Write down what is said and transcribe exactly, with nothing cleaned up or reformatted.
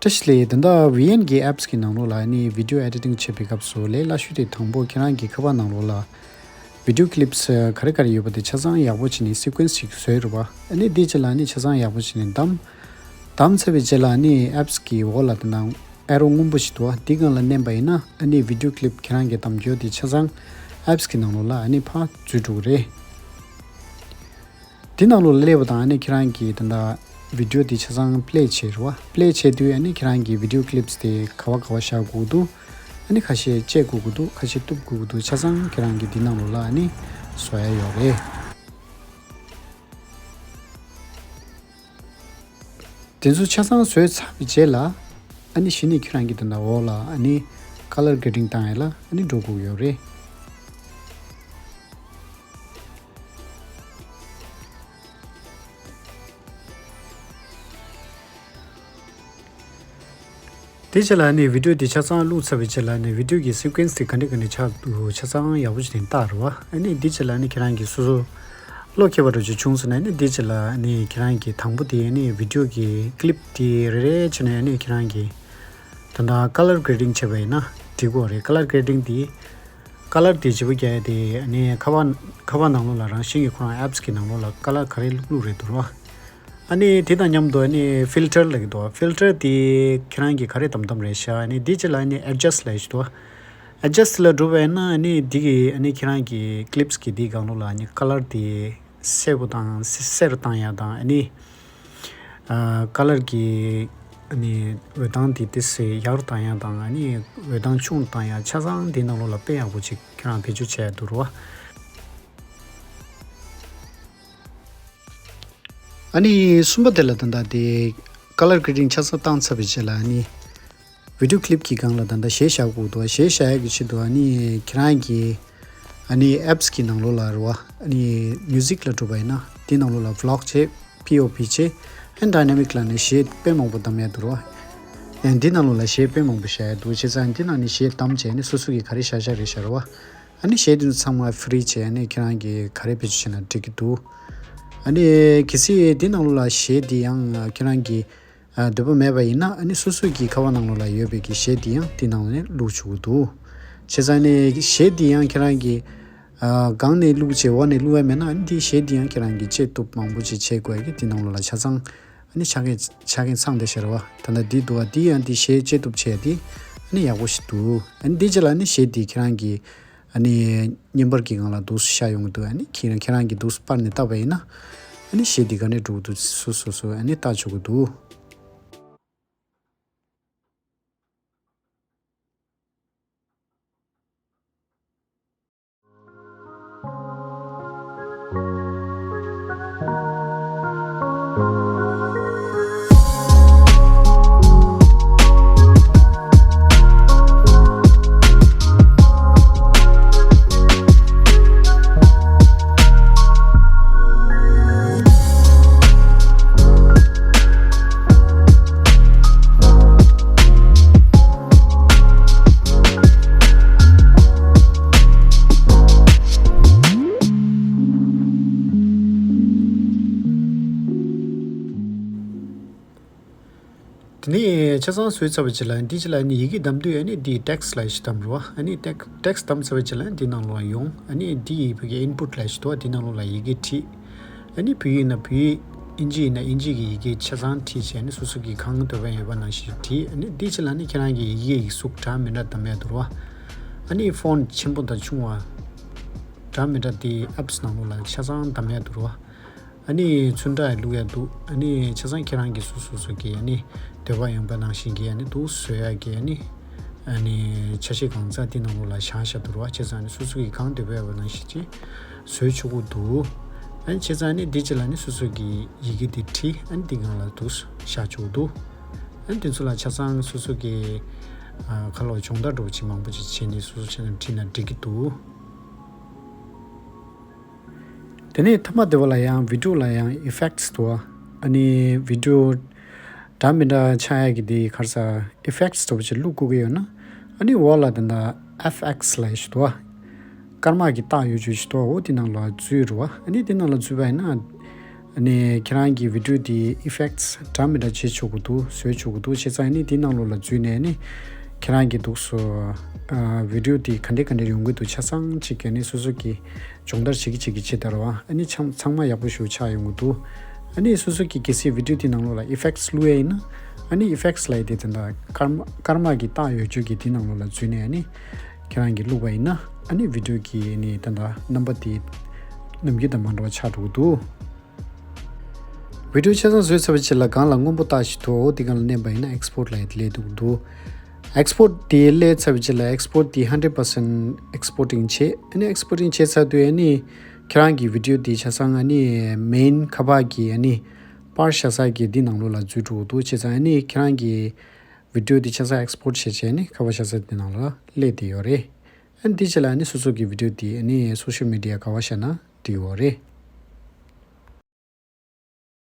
བཀྲ་ཤིས་བདེ་ལེགས། ད་ལྟ་ཝི་ཨེན་གྱི་ཨེབ་སི་གི་ནང་ལོགས་ལ་ཨ་ནི་video editing་བྱེད་པའི་སྐབས་སུ་ལས་སླ་ཤོས་དེ་དང་པོ་ཁྱེད་རང་གི་ཁ་པར་ནང་ལོགས་ལ་video clips་ག་རེ་ག་རེ་ཡོད་པ་དེ་ཆ་ཚང་ཡག་པོ་བྱས་ནས་sequence་ཞིག་བཟོས་རེད་བ། ཨ་ནི་དེའི་རྗེས་ལ་ཨ་ནི་ཆ་ཚང་ཡག་པོ་བྱས་ནས་བདམས། བདམས་ཚར་བའི་རྗེས་ལ་ཨ་ནི་ཨེབ་སི་གི་འོག་ལ་དེ་ནང་arrow་སྔོན་པོ་ཞིག་འདུག་བ། འདི་སྒང་ལ་མནན་པ་ཡིན་ན་ཨ་ནི་video clip་ཁྱེད་རང་གི་བདམས་རྒྱུ་དེ་ཆ་ཚང་ཨེབ་སི་གི་ནང་ལོགས་ལ་ཨ་ནི་ཕར་འཛུལ་འགྲོ་གི་རེད། འདི་ནང་ལོགས་ལ་སླེབས་པ་དང་ཨ་ནི་ཁྱེད་རང་གིས་ད་ལྟ་video་འདི་ཆ་ཚང་play་བྱེད་རེད་བ། play་བྱེད་དུས་ཨ་ནི་ཁྱེད་རང་གི་video clips་དེ་ག་བ་ག་བ་བཞག་དགོས་འདུག་ཨ་ནི་ཁ་ཤས་བཅད་དགོས་ཀྱི་འདུག་ཁ་ཤས་གཏུབ་དགོས་ཀྱི་འདུག་ཆ་ཚང་ཁྱེད་རང་གིས་འདི་ནང་ལོགས་ལ་ཨ་ནི་བཟོ་ཡ་ཡོད་རེད། དེ་ཚོ་ཆ་ཚང་བཟོས་ཚར་བའི་རྗེས་ལ་ཨ་ནི་གཞི་ནས་ཁྱེད་རང་གིས་ད་ལྟ་འོག་ལ་ཨ་ནི་color grading་བཏང་ཡ་ལ་ཨ་ནི་འགྲོ་དགོས་ཡོད་རེད། དེ་རྗེས་ལ་ནི་video་དེ་ཆ་ཚང་བླུགས་ཚར་བའི་རྗེས་ལ་ནི་video་གི་sequence་དེ་ག་འདྲ་ག་འདྲ་ཆགས་འདུག་ཆ་ཚང་ཡག་པོ་ཞིག་ནས་བལྟ་རེད་བ། ཨ་ནི་དེ་རྗེས་ལ་ནི་ཁྱེད་རང་གིས་སོ་སོ་བློ་འཁེལ་བ་འདྲ་ཅིག་བྱུང་སོང་ན་ནི་དེ་རྗེས་ལ་ནི་ཁྱེད་རང་གིས་དང་པོ་དེ་ནི་video་གི་clip་དེ་རེ་རེ་བྱས་ནས་ནི་ཁྱེད་རང་གིས་ད་ལྟ་color grading་བྱས་པ་ཡིན་ན་འགྲིག་གོ་རེད། color grading་དེ་color་དེ་བརྗེ་པོ་རྒྱག་ཡ་དེ་ནི་ཁ་པར་ཁ་པར་ནང་ལོགས་ལ་རང་བཞིན་གྱི་ཁོ་རང་apps་གི་ནང་ལོགས་ལ་color་ག་རེ་བླུགས་བླུགས་རེད་འདུག་ར། ཨ་ནི་དེ་དང་མཉམ་དུ་ཨ་ནི་filter་ལབ་ཀྱི་འདུག filter་དེ་ཁྱེད་རང་གིས་ག་རེ་བདམས་བདམས་རེད་ཤག་ཨ་ནི་དེ་རྗེས་ལ་ཨ་ནི་adjust་ལབ་ཞིག་འདུག adjust་ལ་འགྲོ་བས་ན་ཨ་ནི་དེ་གི་ཨ་ནི་ཁྱེད་རང་གི་clips་གི་དེ་སྒང་ལོགས་ལ་ཨ་ནི་color་དེ་སེར་པོ་དང་སེར་རུ་བཏང་ཡ་དང་ཨ་ནི་ཨ་color་གི་ཨ་ནི་འོད་མདངས་དེ་ཏོག་ཙམ་ཡག་རུ་བཏང་ཡ་དང་ཨ་ནི་འོད་མདངས་ཆུང་རུ་བཏང་ཡ་ཆ་ཚང་དེ་ནང་ལོགས་ལ་དཔེ་ཡག་པོ་ཅིག་ཁྱེད་རང་བེད་སྤྱོད་བྱས་འདུག་ར། ཨ་ནི་གསུམ་པ་དེ་ལ་ད་ལྟ་དེ་color grading་ཆ་ཚང་བཏང་ཚར་བའི་རྗེས་ལ་ཨ་ནི་video clip་གི་སྒང་ལ་ད་ལྟ་གཞས་བཞག་དགོས་འདུག་གཞས་བཞག་ཡག་གི་ཆེད་དུ་ཨ་ནི་ཁྱེད་རང་གི་ཨ་ནི་apps་གི་ནང་ལོགས་ལ་རེད་བ། ཨ་ནི་music་ལ་འགྲོ་བ་ཡིན་ན་དེ་ནང་ལོགས་ལ་vlog་བྱེད། པི་ཨོ་པི་བྱེད། ཨ་ནི་dynamic་ལ་ནི་གཞས་དཔེ་མང་པོ་བདམས་ཡག་འདུག་རེད་བ། ཨ་ནི་འདི་ནང་ལོགས་ལ་གཞས་དཔེ་མང་པོ་བཞག་ཡག་འདུག་བྱས་ཙང་འདི་ནང་ནས་གཞས་བདམས་བྱས་ནས་སོ་སོ་གི་ག་རེ་བཞག་བཞག་རེད་བཞག་རེད་བ། ཨ་ནི་གཞས་དེ་ཚོ་ཚང་མ་free་བྱས་ཨ་ནི་ཁྱེད་རང་གིས་ག་རེ་བེད་སྤྱོད་བྱས་ན་འགྲིག་གི་འདུག་ཨ་ནི་གལ་སྲིད་འདི་ནང་ལོགས་ལ་གཞས་འདི་ཡང་ཁྱེད་རང་གིས་ཨ་འདོད་པ་མེད་པ་ཡིན་ན་ཨ་ནི་སོ་སོ་གི་ཁ་པར་ནང་ལོགས་ལ་ཡོད་པའི་གི་གཞས་འདི་ཡང་འདི་ནང་ལོགས་ནས་བླུགས་ཆོག་གི་འདུག་བྱས་ཙང་ནི་གཞས་འདི་ཡང་ཁྱེད་རང་གིས་ཨ་སྒང་ནས་བླུགས་བྱས་འོག་ནས་བླུགས་ཡ་མེད་ན་ཨ་ནི་འདི་གཞས་འདི་ཡང་ཁྱེད་རང་གིས་བཅད་གཏུབ་མང་པོ་ཅིག་བྱེད་དགོས་ཀྱི་འདི་ནང་ལོགས་ལ་ཆ་ཚང་ཨ་ནི་ཆ་རྐྱེན་ཆ་རྐྱེན་ཚང་བསྡད་ཤག་རེད་བ། ད་ལྟ་འདི་འདུག་བ། འདི་ཡང་འདི་གཞས་བཅད་གཏུབ་བྱས་འདི་ཨ་ནི་ཡག་པོ་ཞིག་འདུག་ཨ་ནི་འདི་རྗེས་ལ་ཨ་ནི་གཞས་འདི་ཁྱེད་རང་གིས་ཨ་ནི་བརྙན་པར་གྱི་སྒང་ལ་འདུག་སེ་ཤར་ཡོང་གི་འདུག་ཨ་ནི་ཁྱེད་རང་ཁྱེད་རང་གིས་འདུག་སེ་པར་ནས་བལྟས་པ་ཡིན་ན་ཨ་ནི་གཞས་འདི་ག་ནས་འགྲོ་གི་འདུག་སོ་སོ་སོ་ཨ་ནི་བལྟ་ཆོག་གི་འདུག་དེ་ནས་ཆ་ཚང་བཟོས་ཚར་བའི་རྗེས་ལ་འདི་རྗེས་ལ་ནི་ཡི་གེ་བདམས་དུས་ཨ་ནི་འདི་text་ལབ་ཞིག་བདམས་རོགས། ཨ་ནི་text text་བདམས་ཚར་བའི་རྗེས་ལ་འདི་ནང་ལོགས་ཡོང་། ཨ་ནི་འདི་ཡི་བོད་ཀྱི་input་ལབ་ཞིག་འདུག་འདི་ནང་ལོགས་ལ་ཡི་གེ་བྲིས། ཨ་ནི་བོད་ཡིག་ན་བོད་ཡིག་ཨིན་ཇི་ཡིན་ན་ཨིན་ཇི་གི་ཡི་གེ་ཆ་ཚང་བྲིས་བྱས་ནས་སོ་སོ་གི་གང་འདོད་པ་ཡོད་པ་ནང་བཞིན་བྲིས། ཨ་ནི་འདི་རྗེས་ལ་ནི་ཁྱེད་རང་གི་ཡི་གེ་ཡིག་གཟུགས་འདྲ་མི་འདྲ་བདམས་ཡག་འདུག་རོགས། ཨ་ནི་font་ཆེན་པོ་དང་ཆུང་བ་འདྲ་མི་འདྲ་དེ་apps་ནང་ལོགས་ལ་ཆ་ཚང་བདམས་ཡག་འདུག་རོགས། ཨ་ནི་ཚོན་ཁྲ་ཡང་བླུགས་ཡག་འདུག་ཨ་ནི་ཆ་ཚང་ཁྱེད་རང་གི་སོ་སོ་སོ་གི་ཨ་ནི་འདོད་པ་ཡོད་པ་ནང་བཞིན་གྱི་ཨ་ནི་འདུག་བཟོ་ཡག་གི་ཨ་ནི་ཨ་ནི་ཆ་ཤས་གང་ཚང་དེ་ནང་ལོགས་ལ་བཞག་བཞག་འདུག་རོགས། བྱས་ཙང་ཨ་ནི་སོ་སོ་གི་གང་འདོད་པ་ཡོད་པ་ནང་བཞིན་ཅིག་བཟོ་ཆོག་གི་འདུག་ཨ་ནི་བྱས་ཙང་ཨ་ནི་འདི་རྗེས་ལ་ཨ་ནི་སོ་སོ་གི་ཡི་གེ་དེ་བྲིས་ཨ་ནི་འདི་སྒང་ལ་འདུག་བཞག་ཆོག་གི་འདུག་ཨ་ནི་དེ་ཚོ་ལ་ཆ་ཚང་སོ་སོ་གི་ཨ་ཁ་ལོ་སྦྱོང་བརྡར་འདྲ་པོ་ཅིག་མང་པོ་ཅིག་བྱས་ནས་སོ་སོ་བྱས་ནས་བྲིས་ན་འགྲིག་གི་འདུག་དེ་ནས་མཐའ་མ་དེ་བ་ལ་ཡང་video་ལ་ཡང་effects་འདུག་ཨ་ནི་video་འདྲ་མི་འདྲ་ཆགས་ཡག་གི་དེ་ག་རེ་ཟེར་effects་འདྲ་པོ་ཅིག་བླུག་དགོས་ཀྱི་ཡོད་ན་ཨ་ནི་འོག་ལ་དེ་འདྲ་ཨེཕ་ཨེགས་ལབ་ཞིག་འདུག་སྐར་མ་གི་རྟགས་ཡོད་ཅོག་ཞིག་འདུག་འོ་དེ་ནང་ལ་འཛུལ་རུ་བ། ཨ་ནི་དེ་ནང་ལ་འཛུལ་བ་ཡིན་ན་ ཨ་ནི་ཁྱེད་རང་གི་video་དེ་effects་འདྲ་མི་འདྲ་བྱེད་ཆོག་གི་འདུག་བཟོས་ཆོག་གི་འདུག་བྱས་ཙང་ཨ་ནི་དེའི་ནང་ལོགས་ལ་འཛུལ་ནས་ཨ་ནི་ཁྱེད་རང་གི་འདུག་སོ་video་དེ་ག་འདྲ་ག་འདྲ་ཡོང་གི་འདུག་ཆ་ཚང་གཅིག་གི་ཨ་ནི་སོ་སོ་གི་སྦྱོང་བརྡར་བྱེད་ཀྱི་བྱེད་ཀྱི་བྱེད་དར་བ་ཨ་ནི་ཚང་ཚང་མ་ཡག་པོ་ཞིག་ཆགས་ཡོང་གི་འདུག་ཨ་ནི་སོ་སོ་གི་གལ་སྲིད་video་དེའི་ནང་ལོགས་ལ་effects་བླུགས་ཡ་ཡིན་ན་ཨ་ནི་effects་ལབ་ཡ་དེ་ད་ལྟ་ཀརྨ་ཀརྨ་གི་རྟགས་ཡོད་རྒྱུ་གི་དེའི་ནང་ལོགས་ལ་འཛུལ་ནས་ཨ་ནི་ཁྱེད་རང་གི་བླུགས་པ་ཡིན་ན་ཨ་ནི་video་གི་ཨ་ནི་ད་ལྟ་རྣམ་པ་དེ་ནམ་རྒྱུན་དང་མ་འདྲ་བ་ཆགས་འགྲོ་གི་འདུག video་ཆ་ཚང་བཟོས་ཚར་བའི་རྗེས་ལ་སྒང་ལ་སྔོན་པོ་རྟགས་ཤིག་འདུག་འོ་དེ་སྒང་ལ་མནན་པ་ཡིན་ན་export་ལབ་ཡ་དེ་སླེབས་འདུག་འདུག export་དེ་སླེབས་ཚར་བའི་རྗེས་ལ་export་དེ་hundred percent exporting་བྱེད། ཨ་ནི་exporting་བྱས་ཚར་དུས་ཨ་ནི་ཁྱེད་རང་གི་video་དེ་ཆ་ཚང་ཨ་ནི་main་ཁ་པར་གྱི་ཨ་ནི་པར་བཞག་ས་གི་འདི་ནང་ལོགས་ལ་འཛུལ་འགྲོ་གི་འདུག་བྱས་ཙང་ཨ་ནི་ཁྱེད་རང་གི་video་དེ་ཆ་ཚང་export་བྱས་བྱས་ཨ་ནི་ཁ་པར་བཞག་ས་དེ་ནང་ལོགས་ལ་སླེབས་བསྡད་ཡོད་རེད། ཨ་ནི་དེ་རྗེས་ལ་ཨ་ནི་སོ་སོ་གི་video་དེ་ཨ་ནི་social media་ག་པར་བཞག་ན་འགྲིག་ཡོད་རེད།